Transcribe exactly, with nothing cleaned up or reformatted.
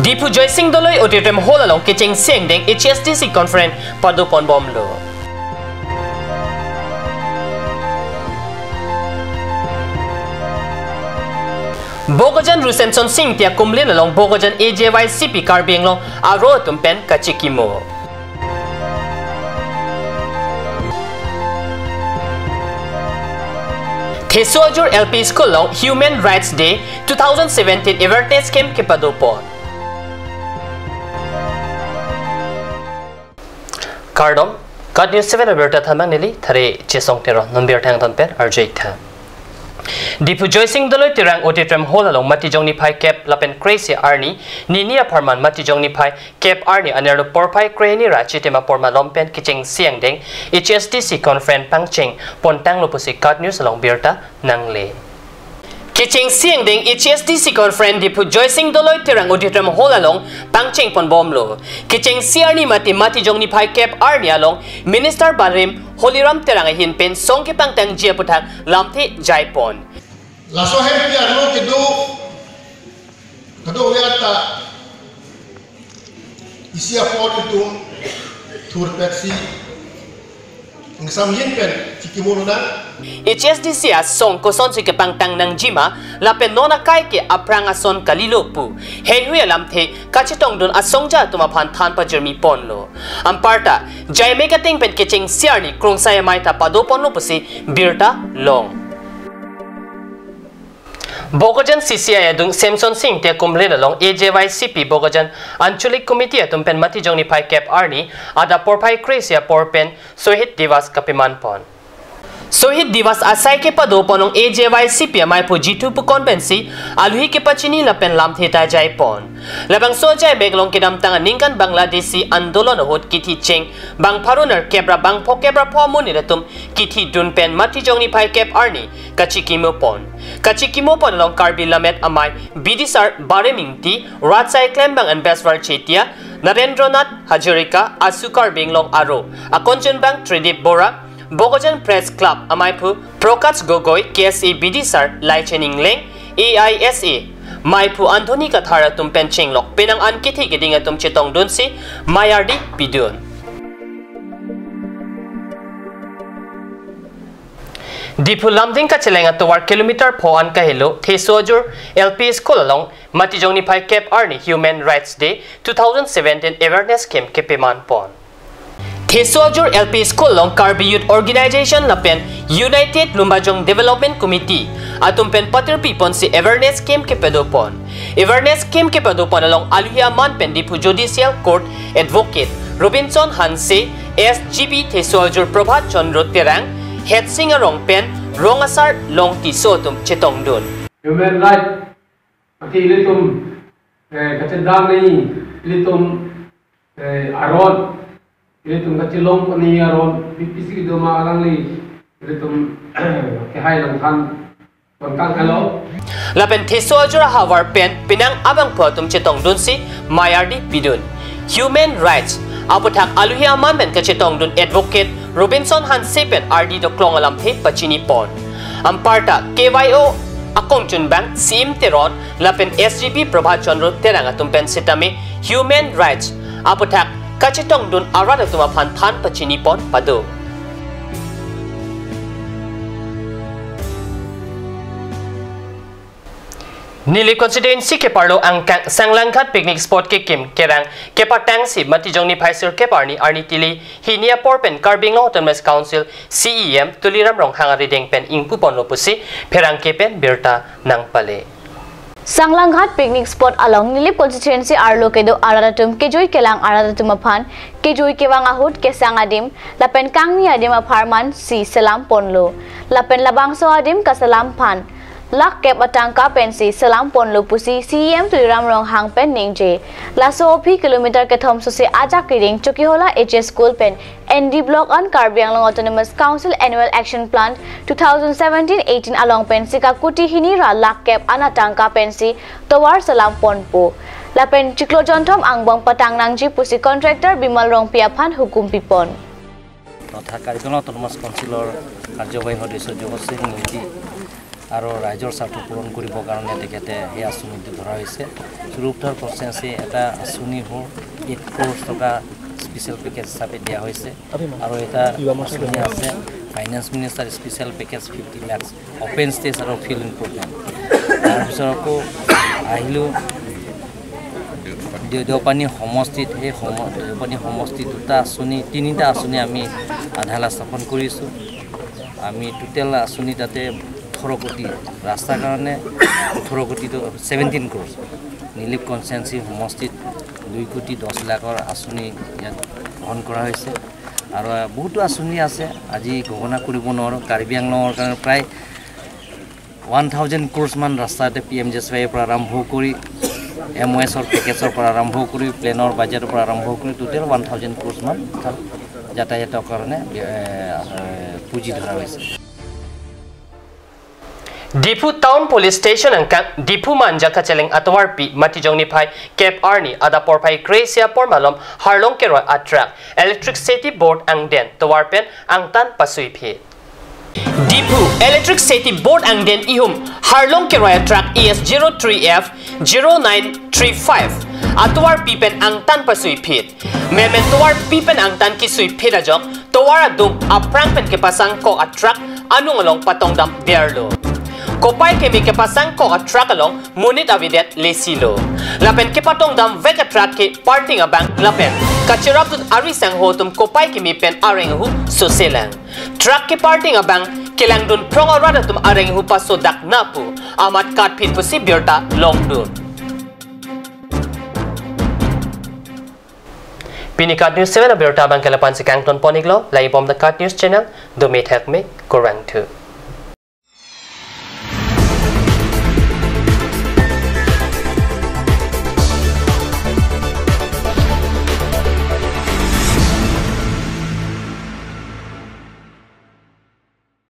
Diphu Joysing Doloi Auditorium Hall along kechengsi angdeng H S D C conference padoponbomlo. Bokajan Ru Semsonsing Ingti akumlin along Bokajan A J Y C P Karbi Anglong aro atum pen kachikimo. Theso Ajur L P School along Human Rights Day two thousand seventeen awareness camp kepadopon. Kardom, KAT News seven abirta thanbang neli Thare Chesong Teron, non birta angton pen arju-ik tha. Diphu Joysing Doloi Terang Auditorium Hall along Matijong niphai kep lapen kre-isi arni, nini apharman Matijong niphai kep arni anerlo porphai kre-hini ra chitim apor malom pen kechengsi angdeng H S D C conference pangcheng pontanglo pusi KAT News along birta nangle. Kechengsi angdeng H S D C conference Diphu Joysing Doloi Terang Auditorium Hall along pangchengponbomlo. Kechengsi arni mate Matijong niphai kep arni along Minister Barim Holiram Terang ahin pen song kepangtangji aputhak lamthe jaipon. Laso ahemphi arlo kedo, kedo-ave ta isi apor itum thurpetsi ingsamjin pen chikimo lonang. H S D C asong kosonsi kepangtang nangjima lapen non akai ke aphrang ason kalilo pu heihui alamthe kachetongdun asongja atum aphan than pajirmiponlo. Anparta jaimek ateng pen kechengsi arni krungsai amei ta padoponlo pusi birta long. Bokajan C C I adung Semsonsing Ingti akumlin along A J Y C P Bokajan Anchalik Committee atum pen Matijong niphai kep arni adap porphai kre-isi apor pen Shohid Diwas kapemanpon. Shohid Diwas asai kepadopon along A J Y C P ameiphu Jithu Phukon pensi alohi kepachini lapen lamthe ta jaipon. Labangso ajaimek along kedamtang aningkan Bangladeshi Andolon ahut kithi cheng bang pharo nerkep ra bang phokep ra pho amonit atum kithidun pen Matijong niphai kep arni kachikimopon. Kachikimopon along Karbi Lammet Amei Bidisar Barim Ingti, Rat Saiklembang Ambassador Chetia, Narendranath Hazarika, Asu Karbi Anglong aro akonchunbang Tridip Bora, Bokajan Press Club ameiphu Prakash Gogoi, K S A Bidisar Laichen Ingleng, A I S A meiphu Anthony Kathar atum pen chenglok penang an kethe keding atum chetongdunsi mei ardi pidun. Diphu Lumding kacheleng atovar kilometer pho an kahelo Theso Ajur L P School along Matijong niphai kep arni Human Rights Day two thousand seventeen awareness camp kepemanpon. Theso Ajur L P School along Karbi Youth Organization lapen United Lumbajong Development Committee atum pen patirpiponsi awareness camp kepadopon. Awareness camp kepadopon along alohi aman pen Diphu Judicial Court Advocate Robinson Hanse, S G B Theso Ajur Prabhat Chandra Terang, Hetsing Arong pen Rong Asar Long Tisso atum chetongdun. Human right, ati ilitum, eh, kachedam ni ilitum, eh, aron, ilitum kachelong ni aron, P P C kedo ma alangli, ilitum kehai langthan, konkang halo. Lapen Theso Ajur ahavar pen penang abangphu atum chetongdunsi mei ardi pidun. Human rights aputhak alohi aman pen kachetongdun Advocate Robinson Hanse pen ardi doklong alamthe pachinipon. Anparta K Y O akonchunbang Sim Teron lapen S G B Prabhat Chandra Terang atum pen sitame human rights aputhak kachetongdun arat atum aphan than pachinipon pado. Nilip constituency keparlo angkang Sanglanghat picnic spot kekim kerang kepatangsi Matijong niphai sirkep arni arni tili hini apor pen Karbi Anglong Autonomous Council C E M Tuliram Ronghang arideng pen ingpuponlo pusi pherangke pen birta nangpale. Sanglanghat picnic spot along Nilip constituency arlo kedo arat atum kejui kelang arat atum aphan kejui kevang ahut kesang adim lapen kangni adim apharman si selamponlo. Lapen labangso adim kaselam aphan lakh kep atangka pensi selamponlo pusi C E M Tuliram Ronghang pen ningje. Laso aphi kilometer kethom sose ajak keding Chokihola H S School pen N D Block an Karbi Anglong Autonomous Council Annual Action Plan two thousand seventeen eighteen along pensi kakuti hini ra lakh kep an atangka pensi tovar selamponpo. Lapen chiklo jonthom angbong patang nangji pusi contractor Bimal Rongpi aphan hukum pipon. তথা কাৰ্বি আংলং অট'নমাছ কাউন্সিলৰ কাৰ্যবাহী সদস্য জগত সিং মৈত্ৰী আৰু ৰাইজৰ স্বাৰ্থ পূৰণ কৰিবৰ কাৰণে তেখেতে সেই আঁচনিটো ধৰা হৈছে। চুৰুপথাৰ কনষ্টিটুৱেঞ্চি এটা আঁচনি হ'ল এইট ক্ৰ'ৰ্ছ টকা স্পেচিয়েল পেকেজ হিচাপে দিয়া হৈছে। আৰু এটা আঁচনি আছে finance minister special package fifty lakhs open stage আৰু ফিল্ড ইম্প্ৰুভমেণ্ট। তাৰপিছত আকৌ আহিলোঁ দে- দেওপানী সমষ্টিত, সেই সম- দেওপানী সমষ্টিত দুটা আঁচনি, তিনিটা আঁচনি আমি আধাৰশিলা স্থাপন কৰিছোঁ। আমি টোটেল আঁচনি তাতে ওঠৰ কোটি, ৰাস্তাৰ কাৰণে ওঠৰ কোটি, ছেভেণ্টিন ক্ৰ'ৰ্ছ। নিলিপ কনষ্টিটুৱেঞ্চি সমষ্টিত দুই কোটি দহ লাখৰ আঁচনি ইয়াত গ্ৰহণ কৰা হৈছে। আৰু বহুতো আঁচনি আছে, আজি গণনা কৰিব নোৱাৰোঁ। কাৰ্বি আংলঙৰ কাৰণে প্ৰায় ওৱান থাউজেণ্ড ক্ৰ'ৰ্ছ মান ৰাস্তাতে পি এম জি এছ ৱাইৰ পৰা আৰম্ভ কৰি এম অ' এছৰ পেকেজৰ পৰা আৰম্ভ কৰি প্লেনৰ বাজেটৰ পৰা আৰম্ভ কৰি টোটেল ওৱান থাউজেণ্ড ক্ৰ'ৰ্ছ মান যাতায়াতৰ কাৰণে, এ, এ, পুঁজি ধৰা হৈছে। Diphu Town Police Station angkang Diphu Manja kacheleng atovarpi Matijong niphai kep arni adap porphai kre-isi apor malom Harlong keroi a truck Electricity Board angden tovar pen angtan pasuiphit. Diphu Electricity Board angden ihum Harlong keroi a truck E S zero three F zero nine three five atovarpi pen angtan pasuiphit. Memen tovarpi pen angtan kisuiphit ajok tovar adung aphrang pen kepasangkok a truck anung along patongdam derlo. Kopai keme kepasangkok a truck along monit avedet lesi lo. Lapen kepatongdam vek a truck ke parking abang lapen kacherapdun ari sangho atum kopai keme pen areng ahu soselang. Truck ke parking abang kelangdun phrong arat atum areng ahu pasodak na pu amat katphit pusi birta longdun. Pini KAT News seven abirta abang ke lapu-an si kangton pon-iklo, langdunbom the KAT News channel, dome thakme, kurvangthu.